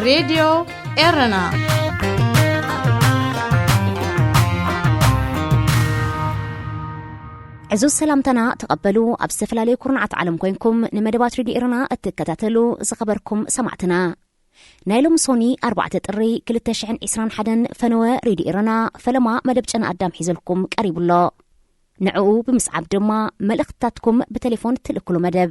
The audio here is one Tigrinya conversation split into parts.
ሬድዮ ኤረና። ዕዙዝ ሰላምታና ተቐበሉ። ኣብ ዝተፈላለዩ ኩርናዓት ዓለም ኮይንኩም ንመደባት ሬድዮ ኤረና እትከታተሉ ዝኸበርኩም ሰማዕትና፣ ናይ ሎሚ ሶኒ ኣርባዕተ ጥሪ ክልተ ሽሕን ዕስራን ሓደን ፈነወ ሬድዮ ኤረና ፈለማ መደብ ጨና ኣዳም ሒዘልኩም ቀሪቡ ኣሎ። ንዕኡ ብምስዓብ ድማ መልእኽትታትኩም ብቴሌፎን እትልእክሉ መደብ።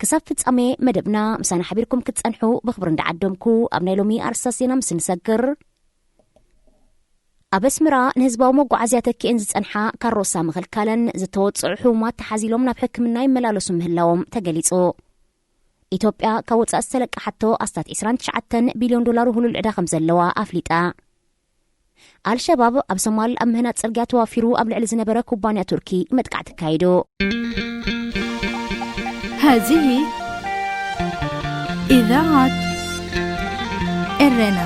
ክሳብ ፍጻሜ መደብና ምሳና ሓቢርኩም ክትጸንሑ ብኽብሪ እንዳዓደምኩ፣ ኣብ ናይ ሎሚ ኣርእስታት ዜና ምስ ንሰግር፣ ኣብ ኣስመራ ንህዝባዊ መጓዓዝያ ተኪኤን ዝጸንሓ ካሮሳ ምኽልካለን ዝተወጽዑ ሕሙማት ተሓዚሎም ናብ ሕክምና ይመላለሱ ምህላዎም ተገሊጹ። ኢትዮጵያ ካብ ወጻኢ ዝተለቀሓቶ ኣስታት ዕስራን ትሽዓተን ቢልዮን ዶላር ውህሉል ዕዳ ከም ዘለዋ ኣፍሊጣ። ኣልሸባብ ኣብ ሶማል ኣብ ምህናጽ ጽርግያ ተዋፊሩ ኣብ ልዕሊ ዝነበረ ኩባንያ ቱርኪ መጥቃዕቲ ኣካይዱ። هذه إذاعة إرنا.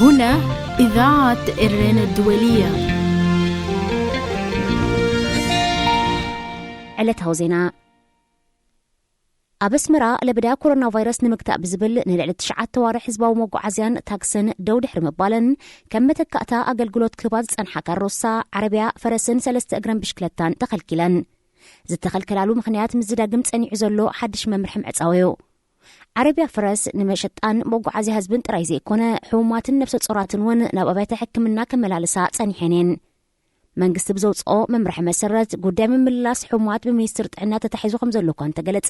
هنا إذاعة إرنا الدولية. ዕለታዊ ዜና። ኣብ ኣስመራ ለበዳ ኮሮና ቫይረስ ንምግታእ ብዝብል ንልዕሊ ትሽዓተ ኣዋርሕ ህዝባዊ መጓዓዝያን ታክስን ደው ድሕሪ ምባለን ከም መተካእታ ኣገልግሎት ክህባ ዝጸንሓ ካሮሳ፣ ዓረብያ፣ ፈረስን ሰለስተ እግረን ብሽክለታን ተኸልኪለን። ዝተኸልከላሉ ምኽንያት ምዝዳግም ጸኒዑ ዘሎ ሓድሽ መምርሒ ምዕጻው እዩ። ዓረብያ ፈረስ ንመሸጣን መጓዓዝያ ህዝብን ጥራይ ዘይኮነ፣ ሕሙማትን ነፍሰ ጾራትን እውን ናብ ኣብያተ ሕክምና ከመላልሳ ጸኒሐን እየን። መንግስቲ ብዘውጽኦ መምርሒ መሰረት፣ ጉዳይ ምምልላስ ሕሙማት ብሚኒስትሪ ጥዕና ተታሒዙ ከም ዘሎ እኳ እንተገለጸ፣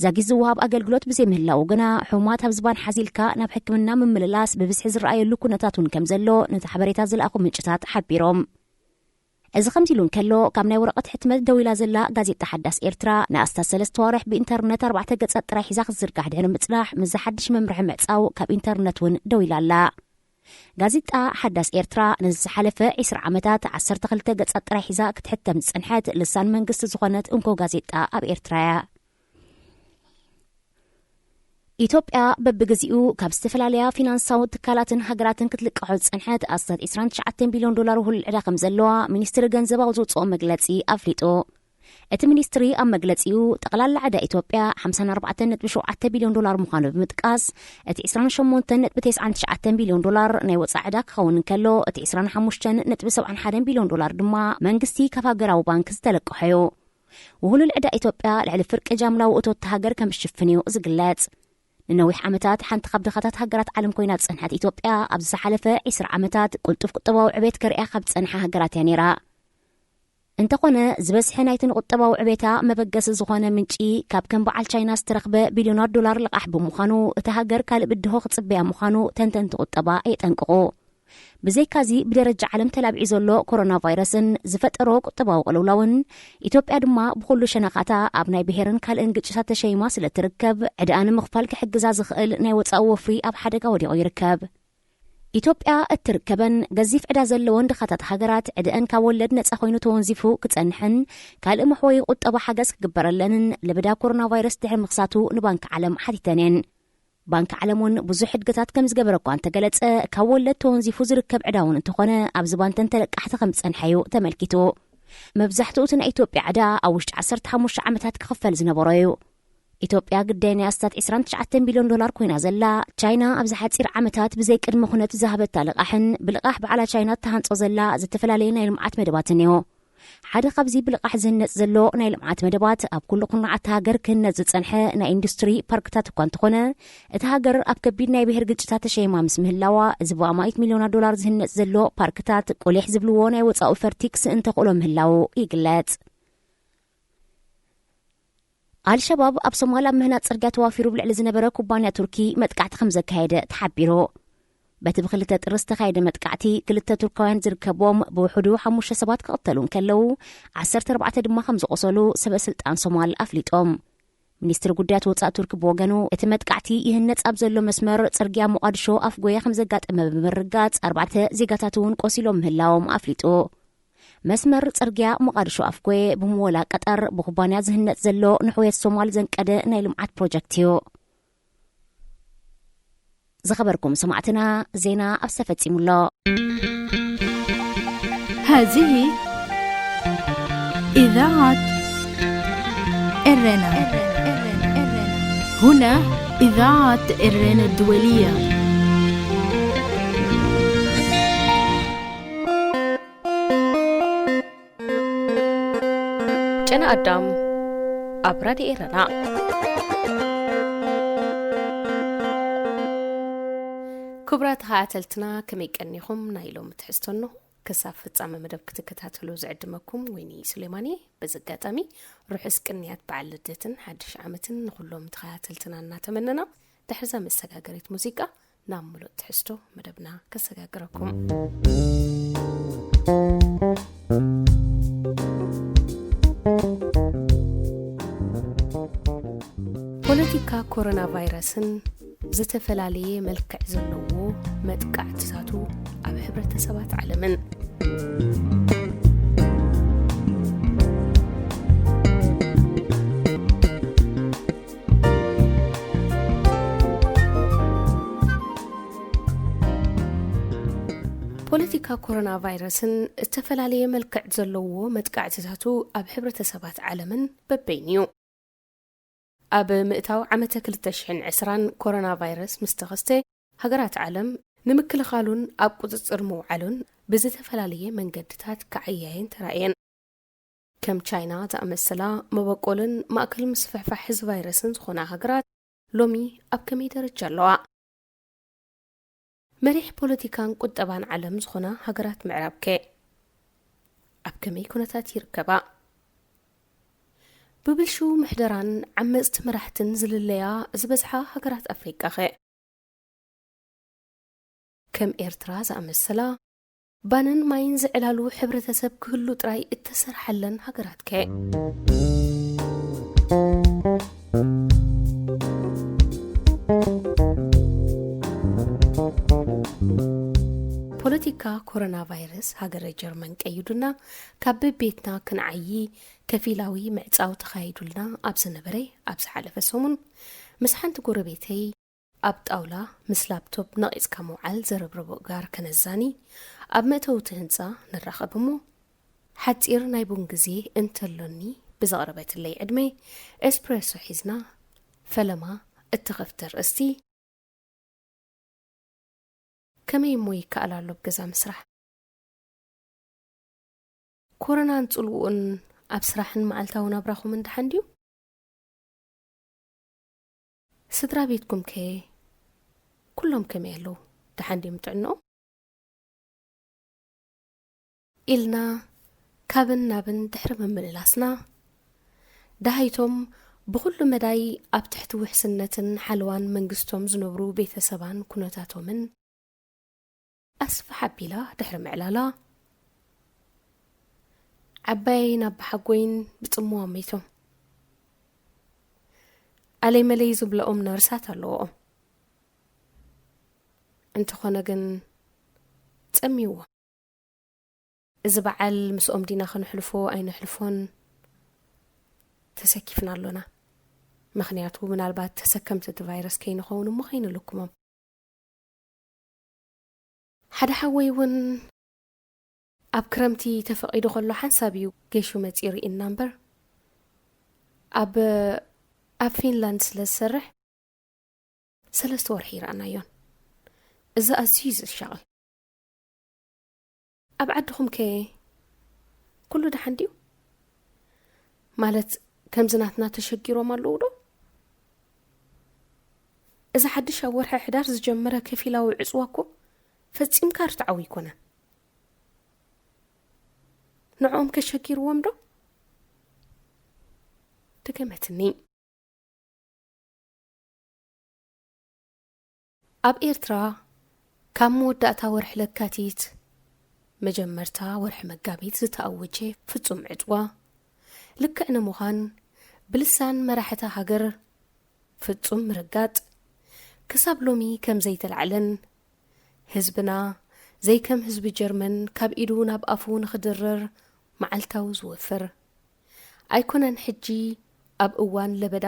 ዛጊት ዝወሃብ ኣገልግሎት ብዘይምህላዉ ግና፣ ሕሙማት ኣብ ዝባን ሓዚልካ ናብ ሕክምና ምምልላስ ብብዝሒ ዝረኣየሉ ኩነታት እውን ከም ዘሎ ነቲ ሓበሬታ ዝለኣኹ ምንጭታት ሓቢሮም። እዚ ከምዚ ኢሉ እንከሎ፣ ካብ ናይ ወረቐት ሕትመት ደው ኢላ ዘላ ጋዜጣ ሓዳስ ኤርትራ፣ ንኣስታት ሰለስተ ኣዋርሕ ብኢንተርነት ኣርባዕተ ገጻት ጥራይ ሒዛ ክትዝርጋሕ ድሕሪ ምጽናሕ፣ ምስዚ ሓድሽ መምርሒ ምዕጻው ካብ ኢንተርነት እውን ደው ኢላ ኣላ። ጋዜጣ ሓዳስ ኤርትራ ንዝሓለፈ ዕስራ ዓመታት ዓሰርተ ክልተ ገጻት ጥራይ ሒዛ ክትሕተም ዝጸንሐት ልሳን መንግስቲ ዝኾነት እንኮ ጋዜጣ ኣብ ኤርትራ እያ። ኢትዮጵያ በብግዜኡ ካብ ዝተፈላለያ ፊናንሳዊ ትካላትን ሃገራትን ክትልቀሖ ዝጸንሐት ኣስታት ዕስራን ትሽዓተን ቢልዮን ዶላር ውህሉል ዕዳ ከም ዘለዋ ሚኒስትሪ ገንዘብ ኣብ ዘውጽኦ መግለጺ ኣፍሊጡ። እቲ ሚኒስትሪ ኣብ መግለጺኡ፣ ጠቕላላ ዕዳ ኢትዮጵያ ሓምሳን ኣርባዕተን ነጥቢ ሸውዓተ ቢልዮን ዶላር ምዃኑ ብምጥቃስ፣ እቲ ዕስራን ሸሞንተን ነጥቢ ተስዓን ትሽዓተን ቢልዮን ዶላር ናይ ወጻኢ ዕዳ ክኸውን እንከሎ፣ እቲ ዕስራን ሓሙሽተን ነጥቢ ሰብዓን ሓደን ቢልዮን ዶላር ድማ መንግስቲ ካብ ሃገራዊ ባንክ ዝተለቀሖ እዩ። ውህሉል ዕዳ ኢትዮጵያ ልዕሊ ፍርቂ ጃምላዊ እቶት እታ ሃገር ከም ዝሽፍን እዩ ዝግለጽ። ንነዊሕ ዓመታት ሓንቲ ካብ ድኻታት ሃገራት ዓለም ኮይና ዝጸንሐት ኢትዮጵያ፣ ኣብዚ ዝሓለፈ ዕስራ ዓመታት ቅልጡፍ ቁጠባዊ ዕቤት ከርእያ ካብ ዝጸንሓ ሃገራት እያ ነይራ። እንተኾነ፣ ዝበዝሐ ናይቲ ንቁጠባዊ ዕቤታ መበገሲ ዝኾነ ምንጪ ካብ ከም በዓል ቻይና ዝተረኽበ ቢልዮናት ዶላር ልቓሕ ብምዃኑ፣ እታ ሃገር ካልእ ብድሆ ክጽበያ ምዃኑ ተንተንቲ ቁጠባ የጠንቅቑ። ብዘይካዚ፣ ብደረጃ ዓለም ተላቢዑ ዘሎ ኮሮና ቫይረስን ዝፈጠሮ ቁጠባዊ ቅልውላውን፣ ኢትዮጵያ ድማ ብኹሉ ሸነኻታ ኣብ ናይ ብሄርን ካልእን ግጭታት ተሸይማ ስለ ትርከብ፣ ዕዳኣ ንምኽፋል ክሕግዛ ዝኽእል ናይ ወጻኢ ወፍሪ ኣብ ሓደጋ ወዲቑ ይርከብ። ኢትዮጵያ እትርከበን ገዚፍ ዕዳ ዘለወን ድኻታት ሃገራት፣ ዕዳኣን ካብ ወለድ ነጻ ኮይኑ ተወንዚፉ ክጸንሕን ካልእ መሕወዪ ቁጠባ ሓገዝ ክግበረለንን ለበዳ ኮሮና ቫይረስ ድሕሪ ምኽሳቱ ንባንክ ዓለም ሓቲተን እየን። ባንክ ዓለም እውን ብዙሕ ሕድገታት ከም ዝገበረ እኳ እንተገለጸ፣ ካብ ወለድ ተወንዚፉ ዝርከብ ዕዳ እውን እንተኾነ፣ ኣብ ዝባንተን ተለቃሕቲ ከም ዝጸንሐ እዩ ተመልኪቱ። መብዛሕትኡ እቲ ናይ ኢትዮጵያ ዕዳ ኣብ ውሽጢ ዓሰርተ ሓሙሽተ ዓመታት ክኽፈል ዝነበሮ እዩ። ኢትዮጵያ ግዳይ ናይ ኣስታት ዕስራን ትሽዓተን ቢልዮን ዶላር ኮይና ዘላ፣ ቻይና ኣብዚ ሓጺር ዓመታት ብዘይ ቅድመ ኩነት ዝሃበታ ልቓሕን ብልቓሕ ባዕላ ቻይና እተሃንጾ ዘላ ዝተፈላለየ ናይ ልምዓት መደባትን እዩ። ሓደ ካብዚ ብልቓሕ ዝህነጽ ዘሎ ናይ ልምዓት መደባት፣ ኣብ ኩሉ ኩርናዓት ሃገር ክህነጽ ዝጸንሐ ናይ ኢንዱስትሪ ፓርክታት እኳ እንተኾነ፣ እታ ሃገር ኣብ ከቢድ ናይ ብሄር ግጭታት ተሸይማ ምስ ምህላዋ፣ እዚ ብኣማኢት ሚልዮናት ዶላር ዝህነጽ ዘሎ ፓርክታት፣ ቁሊሕ ዝብልዎ ናይ ወጻኢ ፈርቲ ክስእን ተኽእሎ ምህላዉ ይግለጽ። ኣልሸባብ ኣብ ሶማል ኣብ ምህናጽ ጽርግያ ተዋፊሩ ብልዕሊ ዝነበረ ኩባንያ ቱርኪ መጥቃዕቲ ከም ዘካየደ ተሓቢሩ። በቲ ብክልተ ጥሪ ዝተኻየደ መጥቃዕቲ፣ ክልተ ቱርካውያን ዝርከብዎም ብውሕዱ ሓሙሽተ ሰባት ክቕተሉ እንከለዉ፣ ዓሰርተ ኣርባዕተ ድማ ከም ዝቖሰሉ ሰበ ስልጣን ሶማል ኣፍሊጦም። ሚኒስትሪ ጉዳያት ወጻኢ ቱርኪ ብወገኑ፣ እቲ መጥቃዕቲ ይህነጽ ኣብ ዘሎ መስመር ጽርግያ ሞቓድሾ ኣፍጎየ ከም ዘጋጠመ ብምርጋጽ፣ ኣርባዕተ ዜጋታት እውን ቆሲሎም ምህላዎም ኣፍሊጡ። መስመር ጽርግያ ሞቓድሾ ኣፍጎየ ብምወላ ቀጠር ብኩባንያ ዝህነጽ ዘሎ ንሕውየት ሶማል ዘንቀደ ናይ ልምዓት ፕሮጀክት እዩ። ዝኸበርኩም ሰማዕትና፣ ዜና ኣብሰ ፈጺሙ ኣሎ። هذه إذاعة إرنا. هنا إذاعة إيران الدولية. ጨና ኣዳም ኣብ ራድዮ ኤረና። ክቡራት ተኸታተልትና፣ ከመይ ቀኒኹም? ናይ ሎሚ ትሕዝቶ እንሆ። ክሳብ ፍጻመ መደብ ክትከታተሉ ዝዕድመኩም ወይኒ ሱሌማን እየ። በዚ ኣጋጣሚ፣ ርሑስ ቅንያት በዓል ልደትን ሓድሽ ዓመትን ንኹሎም ተኸታተልትና እናተመነና፣ ድሕርዛ መሰጋገሪት ሙዚቃ ናብ ምሉእ ትሕዝቶ መደብና ከሰጋግረኩም። ፖለቲካ ኮሮና ቫይረስን ዝተፈላለየ መልክዕ ዘለዎ መጥቃዕትታቱ ኣብ ሕብረተሰባት ዓለምን። ፖለቲካ ኮሮና ቫይረስን ዝተፈላለየ መልክዕ ዘለዎ መጥቃዕትታቱ ኣብ ሕብረተሰባት ዓለምን በበይኑ እዩ። ኣብ ምእታው ዓመተ ክልተ ሽሕን ዕስራን ኮሮና ቫይረስ ምስ ተኸስተ፣ ሃገራት ዓለም ንምክልኻሉን ኣብ ቁጽጽር ምውዓሉን ብዝተፈላለየ መንገድታት ክዓያየን ተራእየን። ከም ቻይና ዝኣመሰላ መበቆልን ማእከል ምስፍሕፋሕ እዚ ቫይረስን ዝኾና ሃገራት ሎሚ ኣብ ከመይ ደረጃ ኣለዋ? መሪሕ ፖለቲካን ቁጠባን ዓለም ዝኾና ሃገራት ምዕራብ ከ ኣብ ከመይ ኩነታት ይርከባ? ብብልሽው ምሕደራን ዓመጽቲ መራሕትን ዝልለያ ዝበዝሓ ሃገራት ኣፍሪቃ ከ? ከም ኤርትራ ዝኣመሰላ ባንን ማይን ዝዕላሉ ሕብረተሰብ ክህሉ ጥራይ እተሰርሓለን ሃገራት ከ? ፖለቲካ ኮሮና ቫይረስ ሃገረ ጀርመን ቀይዱና፣ ካብ ቤትና ክንዓዪ ከፊላዊ ምዕጻው ተኻይዱልና ኣብ ዝነበረ ኣብ ዝሓለፈ ሰሙን፣ ምስ ሓንቲ ጎረቤተይ ኣብ ጣውላ ምስ ላፕቶፕ ነቒጽካ ምውዓል ዘረብረቦ ጋር ከነዛኒ፣ ኣብ መእተዊ እቲ ህንጻ ንራኸብ እሞ፣ ሓጺር ናይ ቡን ግዜ እንተሎኒ ብዘቕረበትለይ ዕድመ፣ ኤስፕሬሶ ሒዝና ፈለማ እተኸፍተ ኣርእስቲ፣ ከመይ እሞ ይከኣል ኣሎ ኣብ ገዛ ምስራሕ? ኮሮናን ጽልውኡን ኣብ ስራሕን መዓልታዊ ናብራኹምን ደሓን ድዩ? ስድራ ቤትኩም ከ ኩሎም ከመይ ኣለዉ? ደሓን ድዮም ጥዕንኦም? ኢልና ካብን ናብን ድሕሪ ምምልላስና፣ ደሃይቶም ብኹሉ መዳይ ኣብ ትሕቲ ውሕስነትን ሓለዋን መንግስቶም ዝነብሩ ቤተሰባን ኩነታቶምን ኣስፍሕ ኣቢላ ድሕሪ ምዕላላ፣ ዓባየይን ኣባሓጎይን ብጽምዋ ሞይቶም። ኣለይ መለይ ዝብለኦም ነርሳት ኣለዎም። እንተኾነ ግን ጸሚዎም። እዚ በዓል ምስኦም ዲና ከነሕልፎ ኣይነሕልፎን ተሰኪፍና ኣሎና። ምኽንያቱ ምናልባት ተሰከምቲ እቲ ቫይረስ ከይንኸውን እሞ ከይንልክሞም። ሓደ ሓወይ እውን ኣብ ክረምቲ ተፈቒዱ ከሎ ሓንሳብ እዩ ጌሹ መጺኡ ርኢና እምበር፣ ኣብ፣ ኣብ ፊንላንድ ስለ ዝሰርሕ ሰለስተ ወርሒ ይረኣናዮን። እዚ ኣዝዩ እዩ ዘሻቕል። ኣብ ዓድኹም ከ ኩሉ ደሓን ድዩ? ማለት ከምዚ ናትና ተሸጊሮም ኣለዉ ዶ? እዚ ሓድሽ ኣብ ወርሒ ሕዳር ዝጀመረ ከፊላዊ ዕጽዋ እኮ ፈጺምካ ርትዓዊ ኣይኮነን። ንዕኦም ከሸጊርዎም ዶ? ትገመትኒ። ኣብ ኤርትራ ካብ መወዳእታ ወርሒ ለካቲት መጀመርታ ወርሒ መጋቢት ዝተኣወጀ ፍጹም ዕጽዋ፣ ልክዕ ንምዃን ብልሳን መራሕቲ ሃገር ፍጹም ምርጋጥ፣ ክሳብ ሎሚ ከም ዘይተላዕለን፣ ህዝብና ዘይከም ህዝቢ ጀርመን ካብ ኢዱ ናብ ኣፉ ንኽድርር መዓልታዊ ዝወፍር ኣይኮነን። ሕጂ ኣብ እዋን ለበዳ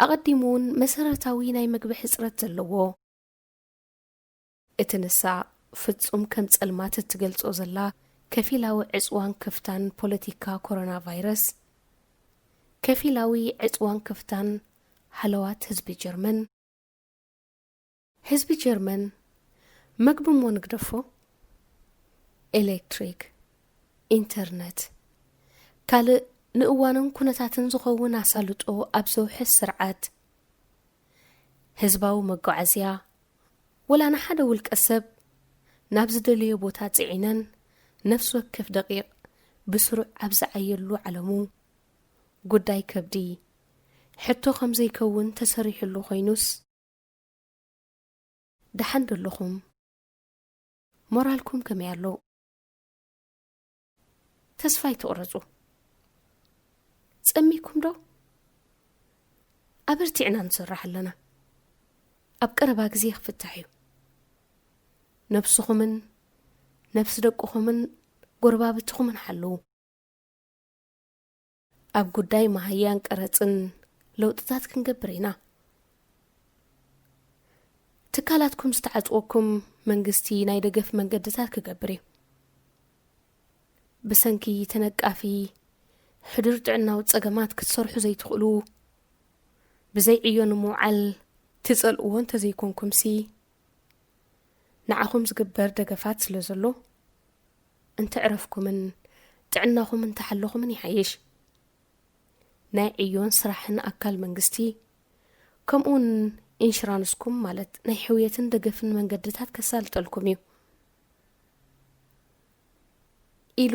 ኣቐዲሙ እውን መሰረታዊ ናይ መግቢ ሕጽረት ዘለዎ፣ እቲ ንሳ ፍጹም ከም ጸልማት እትገልጾ ዘላ ከፊላዊ ዕጽዋን ክፍታን ፖለቲካ ኮሮና ቫይረስ፣ ከፊላዊ ዕጽዋን ክፍታን ሃለዋት ህዝቢ ጀርመን። ህዝቢ ጀርመን መግቢ እሞ ንግደፎ፣ ኤሌክትሪክ፣ ኢንተርነት፣ ካልእ ንእዋንን ኩነታትን ዝኸውን ኣሳልጦ ኣብ ዘውሕስ ስርዓት፣ ህዝባዊ መጓዓዝያ፣ ወላ ንሓደ ውልቀ ሰብ ናብ ዝደለዮ ቦታ ጽዒነን ነፍሲ ወከፍ ደቂቕ ብስሩዕ ኣብ ዝዓየሉ ዓለሙ፣ ጉዳይ ከብዲ ሕቶ ከም ዘይከውን ተሰሪሕሉ ኮይኑስ፣ ደሓን ደለኹም? ሞራልኩም ከመይ ኣሎ? ተስፋ ኣይትቑረጹ። ጸሚኩም ዶ? ኣበርቲዕና ንሰርሕ ኣለና። ኣብ ቀረባ ግዜ ክፍታሕ እዩ። ነብስኹምን ነብሲ ደቅኹምን ጎረባብትኹምን ሓልዉ። ኣብ ጉዳይ መሃያን ቀረጽን ለውጥታት ክንገብር ኢና። ትካላትኩም ዝተዓጽወኩም መንግስቲ ናይ ደገፍ መንገድታት ክገብር እዩ። ብሰንኪ ተነቃፊ ሕዱር ጥዕናዊ ጸገማት ክትሰርሑ ዘይትኽእሉ፣ ብዘይ ዕዮ ንምውዓል ትጸልእዎ እንተዘይኮንኩምሲ፣ ንዓኹም ዝግበር ደገፋት ስለ ዘሎ፣ እንተዕረፍኩምን ጥዕናኹም እንተሓለኹምን ይሓይሽ። ናይ ዕዮን ስራሕን ኣካል መንግስቲ፣ ከምኡውን ኢንሹራንስኩም፣ ማለት ናይ ሕውየትን ደገፍን መንገድታት ከሳልጠልኩም እዩ። ኢሉ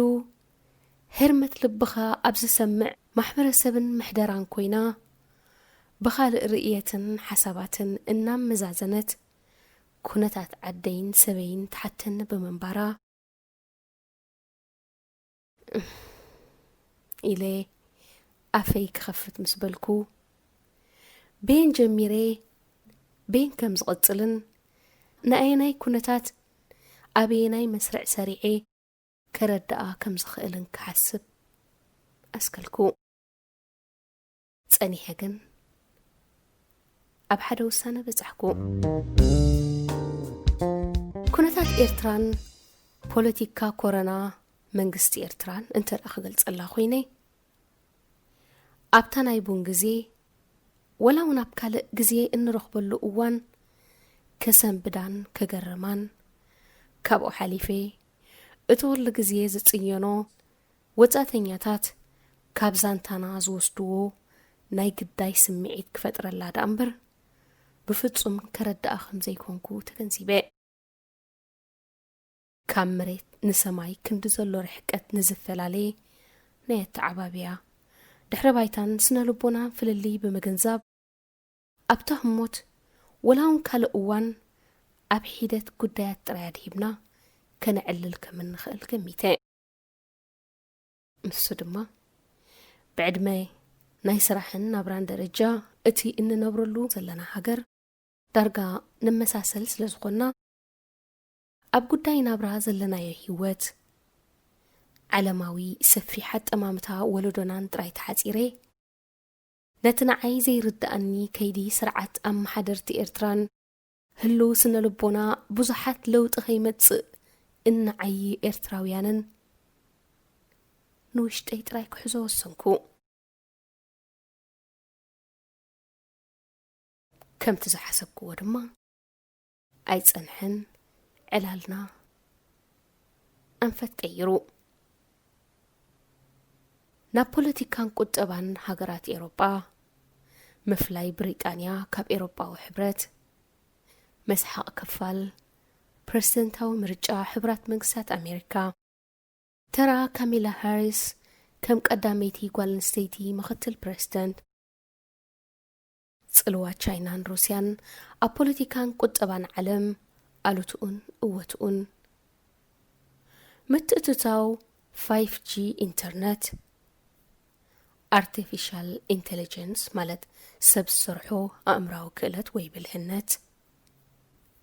ህርመት ልብኻ ኣብ ዝሰምዕ ማሕበረሰብን ምሕደራን ኮይና፣ ብኻልእ ርእየትን ሓሳባትን እናመዛዘነት፣ ኩነታት ዓደይን ሰበይን ትሓተኒ ብምንባራ፣ ኢለ ኣፈይ ክኸፍት ምስ በልኩ፣ በየን ጀሚረ በየን ከም ዝቕጽልን፣ ንኣየናይ ኩነታት ኣበየናይ መስርዕ ሰሪዐ ከረድኣ ከም ዝኽእልን ክሓስብ ኣስከልኩ። ጸኒሐ ግን ኣብ ሓደ ውሳነ በጻሕኩ። ኩነታት ኤርትራን ፖለቲካ ኮረና መንግስቲ ኤርትራን እንተ ደኣ ክገልጸላ ኮይነ፣ ኣብታ ናይ ቡን ግዜ፣ ወላ እውን ኣብ ካልእ ግዜ እንረኽበሉ እዋን፣ ከሰንብዳን ከገርማን፣ ካብኡ ሓሊፈ፣ እቲ ኩሉ ግዜ ዝጽየኖ ወጻእተኛታት ካብ ዛንታና ዝወስድዎ ናይ ግዳይ ስምዒት ክፈጥረላ ደኣ እምበር፣ ብፍጹም ከረድኣ ከም ዘይኮንኩ ተገንዚበ። ካብ መሬት ንሰማይ ክንዲ ዘሎ ርሕቀት ንዝፈላለየ ናይ ኣተዓባብያ፣ ድሕረ ባይታን ስነ ልቦናን ፍልልይ ብምግንዛብ፣ ኣብታ ህሞት፣ ወላ እውን ካልእ እዋን፣ ኣብ ሒደት ጉዳያት ጥራይ ኣድሂብና ከነዕልል ከም እንኽእል ገሚተ። ንሱ ድማ፣ ብዕድመ፣ ናይ ስራሕን ናብራን ደረጃ፣ እቲ እንነብረሉ ዘለና ሃገር ዳርጋ ንመሳሰል ስለ ዝኾንና፣ ኣብ ጉዳይ ናብራ ዘለናዮ ህይወት፣ ዓለማዊ ሰፊሕ ኣጠማምታ ወለዶናን ጥራይ ተሓጺረ፣ ነቲ ንዓይ ዘይርድኣኒ ከይዲ ስርዓት ኣመሓደርቲ ኤርትራን ህልው ስነ ልቦና ብዙሓት ለውጢ ከይመጽእ እንዓዪ ኤርትራውያንን ንውሽጠይ ጥራይ ክሕዞ ወሰንኩ። ከምቲ ዝሓሰብክዎ ድማ ኣይጸንሐን። ዕላልና ኣንፈት ቀይሩ። ናብ ፖለቲካን ቁጠባን ሃገራት ኤውሮጳ፣ ምፍላይ ብሪጣንያ ካብ ኤውሮጳዊ ሕብረት፣ መስሓቕ ክፋል ፕረሲደንታዊ ምርጫ ሕቡራት መንግስታት ኣሜሪካ፣ ተራ ካሚላ ሃሪስ ከም ቀዳመይቲ ጓል ኣንስተይቲ ምኽትል ፕረሲደንት፣ ጽልዋ ቻይናን ሩስያን ኣብ ፖለቲካን ቁጠባን ዓለም ኣሉትኡን እወትኡን፣ ምትእትታው ፋይፍ ጂ ኢንተርነት፣ ኣርቲፊሻል ኢንተለጀንስ ማለት ሰብ ዝሰርሖ ኣእምራዊ ክእለት ወይ ብልህነት፣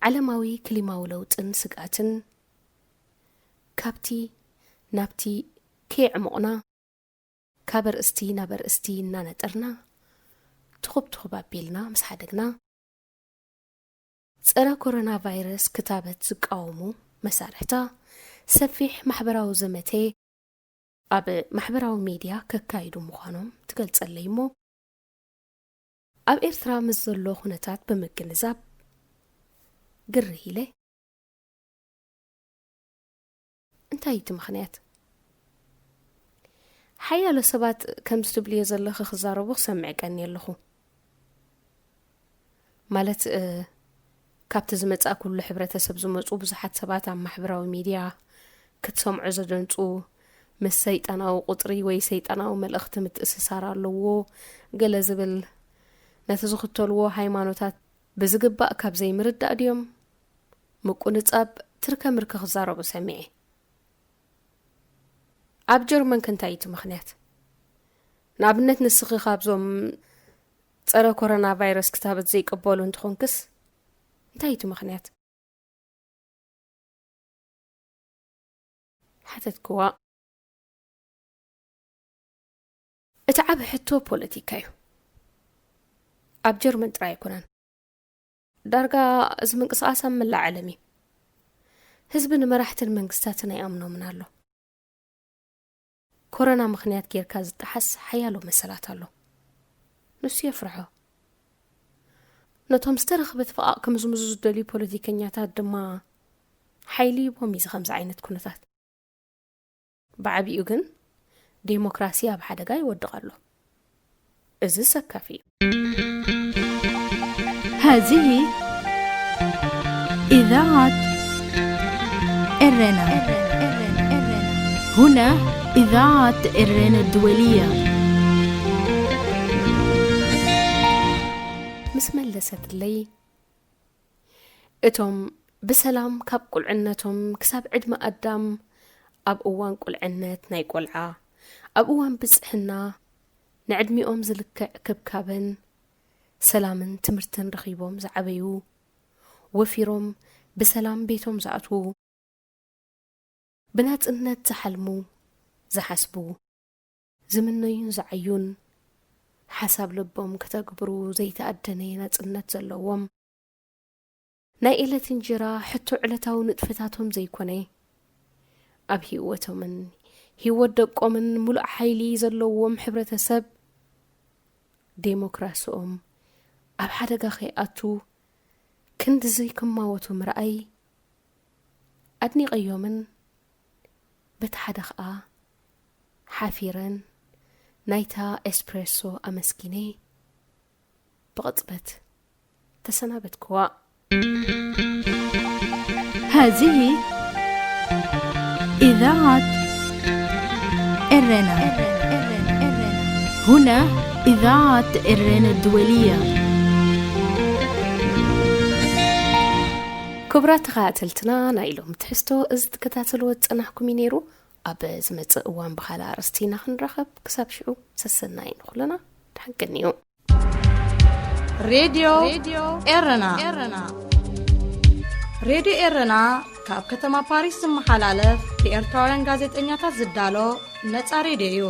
ዓለማዊ ክሊማዊ ለውጥን ስግኣትን፣ ካብቲ ናብቲ ከየዕሞቕና፣ ካብ ኣርእስቲ ናብ ኣርእስቲ እናነጠርና፣ ትኹብ ትኹብ ኣቢልና ምስ ሓደግና፣ ጸረ ኮሮና ቫይረስ ክታበት ዝቃወሙ መሳርሕታ ሰፊሕ ማሕበራዊ ዘመተ ኣብ ማሕበራዊ ሚድያ ከካይዱ ምዃኖም ትገልጸለይ እሞ፣ ኣብ ኤርትራ ምስ ዘሎ ኩነታት ብምግንዛብ ግርህ ኢለ፣ እንታይ እዩ እቲ ምኽንያት? ሓያሎ ሰባት ከምዚ ትብልዮ ዘለኺ ክዛረቡ ክሰምዕ ቀንየ ኣለኹ። ማለት፣ እ፣ ካብቲ ዝመጻእኩሉ ሕብረተሰብ ዝመጹ ብዙሓት ሰባት ኣብ ማሕበራዊ ሚድያ ክትሰምዖ ዘደንጹ፣ ምስ ሰይጣናዊ ቁጽሪ ወይ ሰይጣናዊ መልእኽቲ ምትእስሳር ኣለዎ፣ ገለ ዝብል፣ ነቲ ዝኽተልዎ ሃይማኖታት ብዝግባእ ካብ ዘይምርዳእ ድዮም? ምቁንጻብ ትርከ ምርከ ክዛረቡ ሰሚዐ። ኣብ ጀርመን ከ እንታይ እዩ እቲ ምኽንያት? ንኣብነት ንስኺ ካብዞም ጸረ ኮሮና ቫይረስ ክታበት ዘይቅበሉ እንተኾንክስ እንታይ እዩ እቲ ምኽንያት? ሓተትክዋ። እቲ ዓቢ ሕቶ ፖለቲካ እዩ። ኣብ ጀርመን ጥራይ ኣይኮነን። ዳርጋ እዚ ምንቅስቓስ ኣብ መላእ ዓለም እዩ። ህዝቢ ንመራሕትን መንግስታትን ኣይኣምኖምን ኣሎ። ኮሮና ምኽንያት ጌርካ ዝጠሓስ ሓያሎ መሰላት ኣሎ። ንሱ የፍርሖ። ነቶም ዝተረኽበ ትፍቓቕ ክምዝምዙ ዝደልዩ ፖለቲከኛታት ድማ ሓይሊ ይቦም እዩ ከምዚ ዓይነት ኩነታት። ብዓቢኡ ግን ዴሞክራሲ ኣብ ሓደጋ ይወድቕ ኣሎ። እዚ ሰካፊ እዩ። هذه إذاعة إرنا. هنا إذاعة إرنا الدولية. ምስ መለሰትለይ፣ እቶም ብሰላም ካብ ቁልዕነቶም ክሳብ ዕድመ ኣዳም፣ ኣብ እዋን ቁልዕነት ናይ ቆልዓ፣ ኣብ እዋን ብጽሕና ንዕድሚኦም ዝልክዕ ክብካብን ሰላምን ትምህርትን ረኺቦም ዝዓበዩ፣ ወፊሮም ብሰላም ቤቶም ዝኣትዉ፣ ብናጽነት ዝሓልሙ፣ ዝሓስቡ፣ ዝምነዩን ዝዓዩን፣ ሓሳብ ልቦም ከተግብሩ ዘይተኣደነ ናጽነት ዘለዎም፣ ናይ ዕለት እንጀራ ሕቶ ዕለታዊ ንጥፈታቶም ዘይኮነ፣ ኣብ ህይወቶምን ህይወት ደቆምን ሙሉእ ሓይሊ ዘለዎም ሕብረተሰብ፣ ዴሞክራሲኦም ኣብ ሓደጋ ከይኣቱ ክንድዚ ክማወቱ ምርኣይ ኣድኒቐዮምን በቲ ሓደ ኸኣ ሓፊረን ናይታ ኤስፕሬሶ ኣመስጊነ ብቕጽበት ተሰናበትክዋ። هذه إذاعة إرنا. هنا إذاعة إرنا الدولية. ክቡራት ተኸታተልትና፣ ናይ ሎሚ ትሕዝቶ እዚ ትከታተልዎ ዝጸናሕኩም እዩ ነይሩ። ኣብ ዝመጽእ እዋን ብኻልእ ኣርእስቲ ኢና ክንራኸብ። ክሳብ ሽዑ ሰሰናይ ንኹልና። ደሓን ቀንዩ። ሬድዮ ኤረና። ሬድዮ ኤረና ካብ ከተማ ፓሪስ ዝመሓላለፍ ብኤርትራውያን ጋዜጠኛታት ዝዳሎ ነጻ ሬድዮ እዩ።